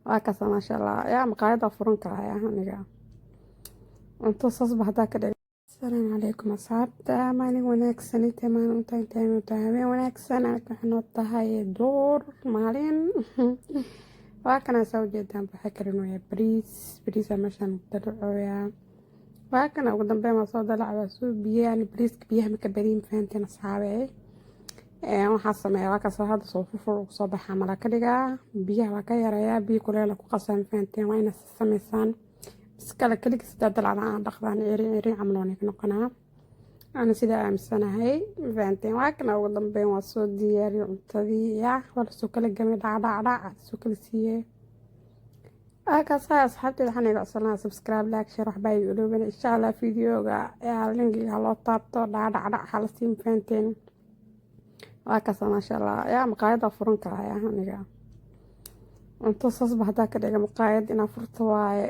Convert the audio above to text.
Waa kaasa, maasha Allah. Yaa maqaayada furan karaa yaa aniga cunto saasba haddaa ka dhig. Asalaamu calaykum asxaabta, maalin wanaagsan. Intay maalin u tahay, intay u tahay habeen wanaagsan. Anaga waxay noo tahay duur maalin. Waa kana saa ujeedaan, waxay karinoyaa bariis. Bariisa meeshaan dalacoyaa. Waa kana, ugu dambeyn waa soo dalac, waa soo biyo. Yani bariiska biyaha maka badiin, fahanteen asxaabe? Waxaa sameeya, waa kaas hadda soo furfur ugu soo baxaa mala ka dhigaa. Biyaha waa ka yareeyaa, biyo kuleela ku qasaan, fahanteen? Waa inaad samaysaan iskale keligiis. Hadaa dalcada aan dhaqdaan, cerin cerin camal waan ka noqonaa, ana sidaa aaminsanahay, fahanteen? Waa kana, ugu dambeyn waa soo diyaariyay cuntadii. Ya waa lasoo kala gamay, dhac dhac dhac lasoo kala siiyey. Kaasa asxaabteeda, waxaan iga codsanaa subscribe, like, share. Waxbaa iga ilooban. Insha Allah videoga yaa linkiga loo taabto, dhac dhac dhac hala siin, fahanteen? Waa kaasa, maasha Allah. Yaa maqaayada furan karaa yaa aniga cunto saasba haddaa ka dhiga, maqaayad inaa furto waaye.